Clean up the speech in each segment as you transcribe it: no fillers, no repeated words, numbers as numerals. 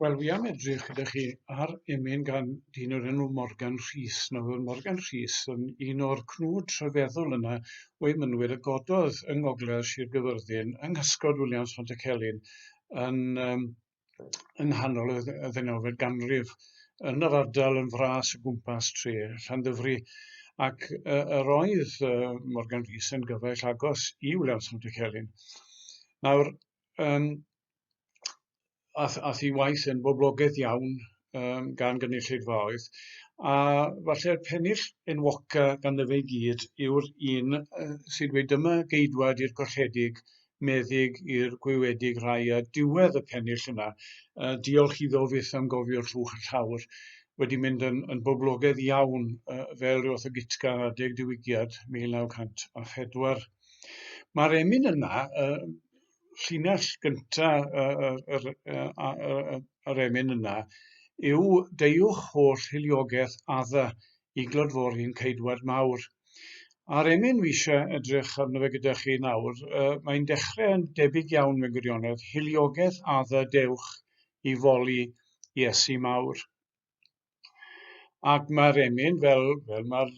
Wel, wi am edrych gyda chi ar emyn gan dyn o'r enw Morgan Rhys. Nawr, oedd Morgan Rhys yn un o'r cnwd rhyfeddol yna o emynwyr y gododd yng ngogledd Sir Gyfyrddin, yng nghysgod Williams Pantycelyn, yn, um, yng nghanol y, y ddeunawfed ganrif, yn yr ardal yn fras o gwmpas tre Llandyfri. Ac uh, yr oedd uh, Morgan Rhys yn gyfaill agos i Williams Pantycelyn. Nawr, um, ath, ath ei waith yn boblogaidd iawn um, gan gynulleidfaoedd, a falle'r pennill enwoca ganddo fe i gyd yw'r un uh, sy'n dweud dyma geidwad i'r colledig, meddyg i'r gwywedig rhai, a diwedd y pennill yna, uh, diolch iddo fyth am gofio'r llwch y llawr, wedi mynd yn, yn boblogaidd iawn uh, fel rhyw fath o gitgan adeg diwygiad 1904. Mae'r emyn yna, uh, llinell gynta yr, yr, yr, yr emyn yna yw deuwch holl hiliogaeth Adda i glodfori'n ceidwad mawr. A'r emyn fi eisiau edrych arno fe gyda chi nawr, uh, mae'n dechrau yn debyg iawn mewn gwirionedd, hiliogaeth Adda dewch i foli Iesu mawr. Ac mae'r emyn, fel, fel mae'r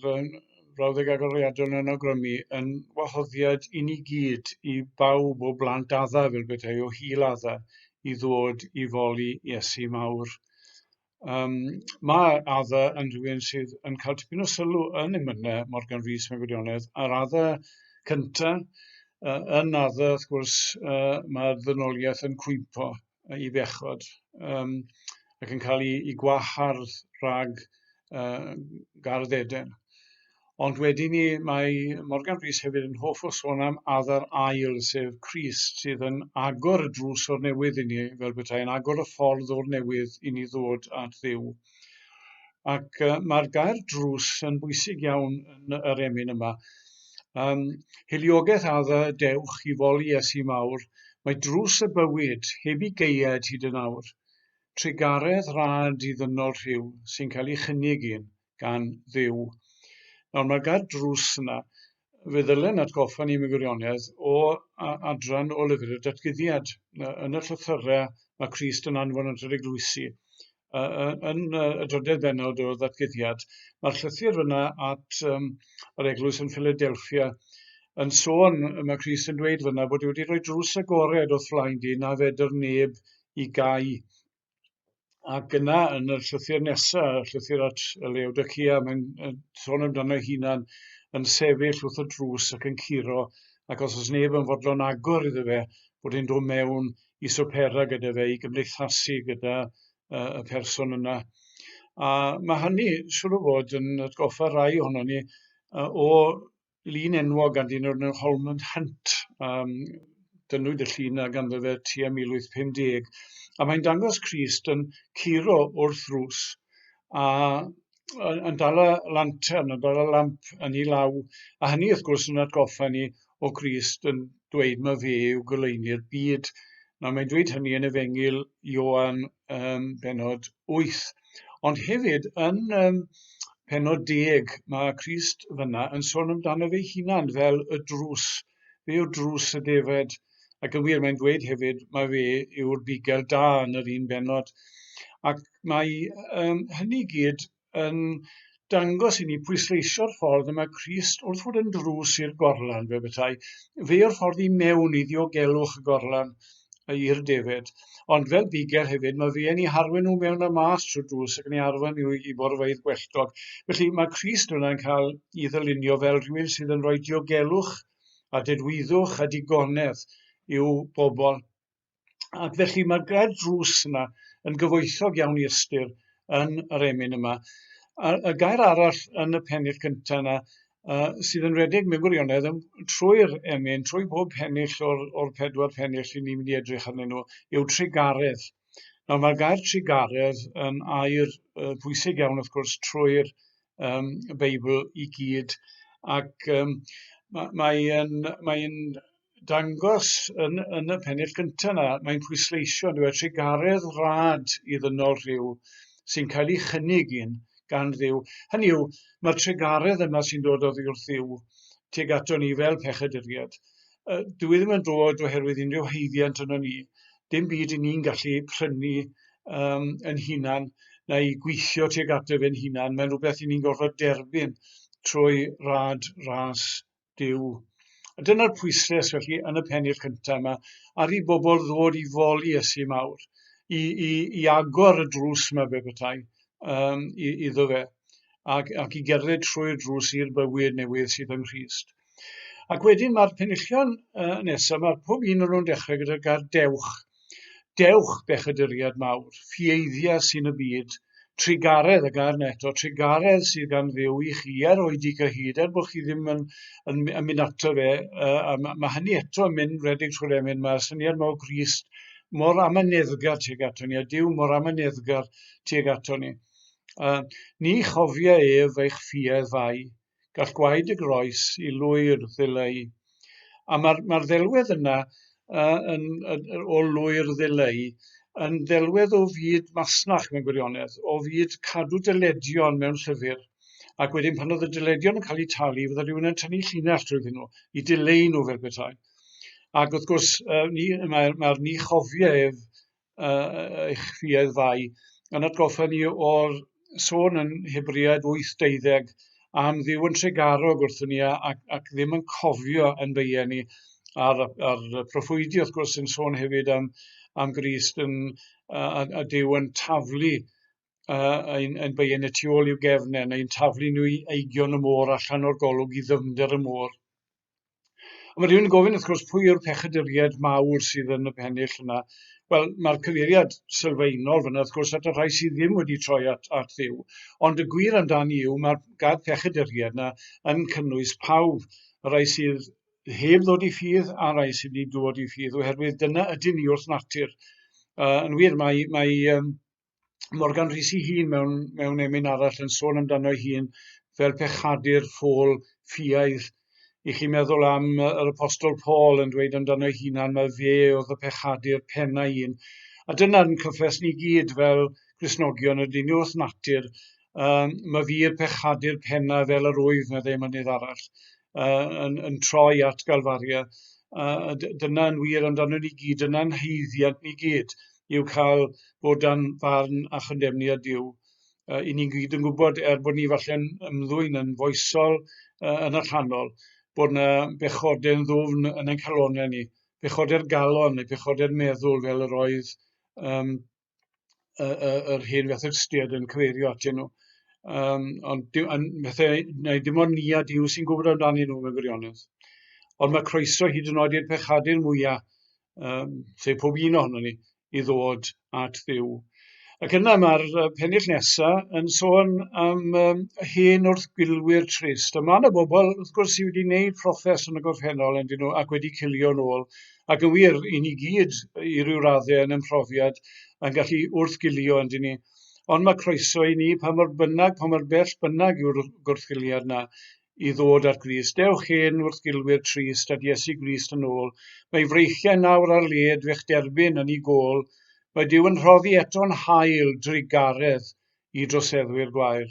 brawddeg agoriadol yn awgrymu, yn wahoddiad i ni gyd, i bawb o blant Adda, fel bethau o hil Adda, i ddod i foli Iesu mawr. Um, mae Adda yn rhywun sydd yn cael tipyn o sylw yn emynau Morgan Rhys mewn gwirionedd, a'r Adda cyntaf, uh, yn Adda, wrth gwrs, uh, mae'r ddynoliaeth yn cwympo i bechod um, ac yn cael ei, ei gwahardd rhag uh, gardd Eden. Ond wedyn ni, mae Morgan Rhys hefyd yn hoff o sôn am Adda'r Ail, sef Crist, sydd yn agor y drws o'r newydd i ni, fel petai yn agor y ffordd o'r newydd i ni ddod at Dduw. Ac uh, mae'r gair drws yn bwysig iawn yn yr emyn yma. Um, hiliogaeth adda dewch i foli Iesu mawr, Mae drws y bywyd heb i gaead hyd yn awr. Trugaredd rad i ddynol rhyw sy'n cael ei chynnig i'n gan Dduw. Nawr mae'r gair drws yna, fe ddylen atgoffa ni mewn gwirionedd o adran o lyfr y datguddiad. Yn y llythyrau mae Crist yn anfon at yr eglwysi. Yn y drydedd bennod o ddatguddiad, mae'r llythyr fyna at um, yr eglwys yn Philadelphia yn sôn, mae Crist yn dweud fyna, bod e wedi rhoi drws agored wrth flaen di na fedr neb i gau. Ac yna, yn y llythyr nesaf, y llythyr at y Laodicea, mae'n sôn amdano ei hunan yn sefyll wrth y drws ac yn curo, ac os oes neb yn fodlon agor iddo fe, bod e'n dod mewn i swpera gyda fe, i gymdeithasu gyda uh, y person yna. A mae hynny, siŵr o fod, yn atgoffa rai ohono ni uh, o lun enwog gan dyn o'r enw Holman Hunt. Um, dynnwyd y llun yna ganddo fe tua 1850. A mae'n dangos Crist yn curo wrth rws a yn dala lantern, yn dala lamp yn ei law. A hynny, wrth gwrs, yn atgoffa ni o Grist yn dweud mae fe yw goleuni'r byd. Nawr mae'n dweud hynny yn Efengyl Ioan um, benod 8. Ond hefyd yn um, penod 10 mae Crist fyna yn sôn amdano fe hunan fel y drws. Fe yw drws y defed. Ac yn wir mae'n dweud hefyd mae fe yw'r bugail da yn yr un benod. Ac mae um, hynny gyd yn dangos i ni pwysleisio'r ffordd y mae Crist wrth fod yn drws i'r gorlan, fe bethau, fe yw'r ffordd i mewn i ddiogelwch y gorlan i'r defed. Ond fel bugail hefyd, mae fe yn ei harwen nhw mewn a mas trwy'r drws ac yn ei arwain nhw i borfeydd gwelltog. Felly mae Crist yna'n cael ei ddylunio fel rhywun sydd yn rhoi diogelwch a dedwyddwch a digonedd i'w bobl. Ac felly mae'r gair drws yna yn gyfoethog iawn i ystyr yn yr emyn yma. A, y gair arall yn y pennill cyntaf yna, uh, sydd yn rhedeg mewn gwirionedd yn, trwy'r emyn, trwy bob pennill o'r, or pedwar pennill i ni'n mynd i edrych arnyn nhw, yw trugaredd. Nawr mae'r gair trugaredd yn air uh, pwysig iawn wrth gwrs trwy'r um, y Beibl i gyd ac um, mae'n mae, mae dangos yn, yn y pennill gyntaf yna, mae'n pwysleisio yn dweud trugaredd rad i ddynol rhyw sy'n cael ei chynnig un gan Dduw. Hynny yw, mae'r trugaredd yma sy'n dod oddi wrth Dduw tuag ato ni fel pechaduriaid. Uh, dwi ddim yn dod oherwydd unrhyw haeddiant yno ni. Dim byd i ni'n gallu prynu um, yn hunan, neu gweithio tuag ato fe'n hunan. Mae'n rhywbeth i ni'n gorfod derbyn trwy rad ras Duw. A dyna'r pwyslais felly yn y pennill cyntaf yma, ar i bobl ddod i foli Iesu mawr, i, i, i agor y drws yma fe bethau um, i, iddo fe, ac, ac i gerdded trwy'r drws i'r bywyd newydd sydd yng Nghrist. Ac wedyn mae'r penillion uh, nesaf, mae pob un o'n nhw'n dechrau gyda'r gair dewch. Dewch, bechaduriad mawr, ffieiddia sy'n y byd, trugaredd, y gair 'na eto, trugaredd sydd gan Dduw i chi, er oedi cyhyd, er bod chi ddim yn, yn, yn mynd ato fe, uh, a mae, ma hynny eto yn mynd rhedeg trwy'r emyn, mae'r syniad mor Grist mor amyneddgar tuag ato ni, a Duw mor amyneddgar tuag ato ni. Uh, ni chofia ef eich ffiedd fai, Gall gwaed y groes i lwyr ddileu. A mae'r mae ddelwedd yna uh, yn, yn, o lwyr ddileu yn ddelwedd o fyd masnach mewn gwirionedd, o fyd cadw dyledion mewn llyfr. Ac wedyn pan oedd y dyledion yn cael eu talu, fydde rhywun yn tynnu llinell trwyddyn nhw, i dileu nhw fel petai. Ac wrth gwrs, uh, ni, mae'r mae ni chofio ef uh, eich ffiaidd fai, yn atgoffa ni o'r sôn yn Hebreaid 8.12 am Dduw yn tregarog wrthyn ni ac, ac ddim yn cofio yn beiau ni. A'r, a'r proffwydi wrth gwrs yn sôn hefyd am, am Grist yn, a, a Duw yn taflu uh, ein, ein beiau ni tu ôl i'w gefn e, neu'n taflu nhw i eigion y môr allan o'r golwg i ddyfnder y môr. A mae rhywun yn gofyn, wrth gwrs, pwy yw'r pechaduriaid mawr sydd yn y pennill yna? Wel, mae'r cyfeiriad sylfaenol fyna, wrth gwrs, at y rhai sydd ddim wedi troi at, at Dduw. Ond y gwir amdani yw, mae'r gair pechaduriaid yna yn cynnwys pawb, y rhai sydd heb ddod i ffydd a'r rhai sydd wedi dod i ffydd, oherwydd dyna ydyn ni wrth natur. Uh, yn wir, mae, mae um, Morgan Rhys ei hun mewn, mewn emyn arall yn sôn amdano ei hun fel pechadur ffôl ffiaidd. I chi meddwl am yr Apostol Paul yn dweud amdano ei hunan, mae fe oedd y pechadur penna un. A dyna'n cyffes ni gyd fel Gristnogion ydyn ni wrth natur. Um, mae fi'r pechadur penna fel yr wyf, meddai mynydd arall, uh, yn, yn troi at Galfaria. Uh, dyna'n wir amdano ni gyd, dyna'n haeddiant ni gyd. yw cael bod dan farn a chondemniad Duw. Uh, I ni'n gyd yn gwybod, er bod ni falle'n ymddwyn yn foesol uh, yn allanol, bod yna bechodau'n ddwfn yn ein calonau ni, pechodau'r galon neu pechodau'r meddwl fel yr oedd um, yr hen Fethodistiaid yn cyfeirio atyn nhw. Um, ond dim, an, bethau, neu dim ond ni a Duw sy'n gwybod amdanyn nhw mewn gwirionedd. Ond mae croeso hyd yn oed i'r pechadur mwyaf um, sef pob un ohono ni, i ddod at Dduw. Ac yna mae'r pennill nesaf yn sôn am um, hen wrthgilwyr trist. A mae yna bobl, wrth gwrs, sydd wedi gwneud proffes yn y gorffennol yn nhw ac wedi cilio yn ôl. Ac yn wir, i ni gyd, i ryw raddau yn ymprofiad, yn gallu wrthgilio yn ni. Ond mae croeso i ni, pa mor bynnag, pa mor bell bynnag yw'r gwrthgiliad yna, i ddod at Grist. Dewch hen wrthgilwyr trist at Iesu Grist yn ôl. Mae freichiau nawr ar led fe'ch derbyn yn ei gôl. Mae Duw yn rhoddi eto'n hael drugaredd i droseddwyr gwael.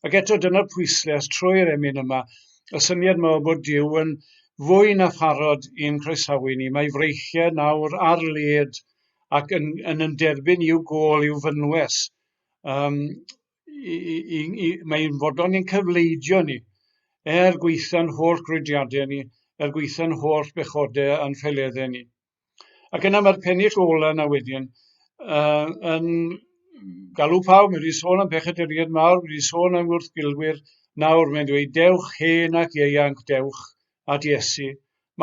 Ac eto dyna'r pwysles trwy'r emyn yma, y syniad yma o bod Duw yn fwy na pharod i'n croesawu ni. Mae freichiau nawr ar led ac yn, yn, yn derbyn i'w gôl, i'w fynwes. Um, i, i, i, mae'n fodlon i'n cyfleidio ni, er gweitha'n holl grwydriadau ni, er gweitha'n holl bechodau a'n ffaeleddau ni. Ac yna mae'r pennill ola yna wedyn uh, yn galw pawb, mae wedi sôn am pechaduriaid mawr, wedi sôn am wrthgilwyr, nawr mae'n dweud, dewch hen ac ieuanc, dewch at Iesu.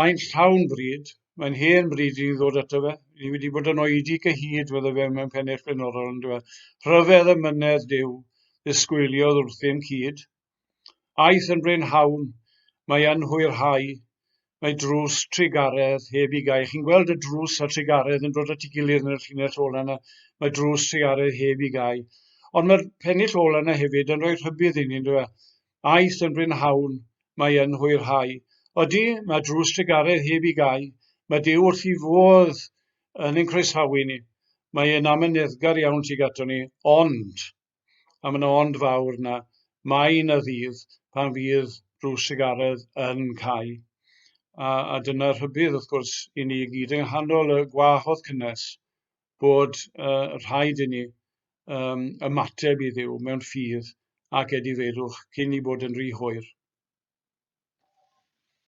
Mae'n llawn bryd, mae'n hen bryd i ni ddod ato fe. Ni wedi bod yn oedi cyhyd, fydde fe mewn pennill blaenorol yn dweud. Rhyfedd y mynedd Duw, ddisgwyliodd wrthym cyd. Aeth yn brynhawn, mae yn hwyrhau, mae drws trugaredd heb i gau. Chi'n gweld y drws a trugaredd yn dod at ei gilydd yn y llinell ola yna. Mae drws trugaredd heb i gau. Ond mae'r pennill ola yna hefyd yn rhoi rhybudd i ni, yn dweud. Aeth yn brynhawn, mae yn hwyrhau. Odi, mae drws trugaredd heb i gau. Mae Duw wrth i fodd yn ein croesawu ni. Mae e'n amyneddgar iawn tuag ato ni, ond, a mae yna ond fawr yna, mae yna ddydd pan fydd drws trugaredd yn cau. A, a dyna rhybudd, wrth gwrs, i ni i gyd yng nghanol y gwahodd cynnes bod uh, rhaid i ni ymateb i Dduw mewn ffydd ac edifeirwch cyn ei bod yn rhy hwyr.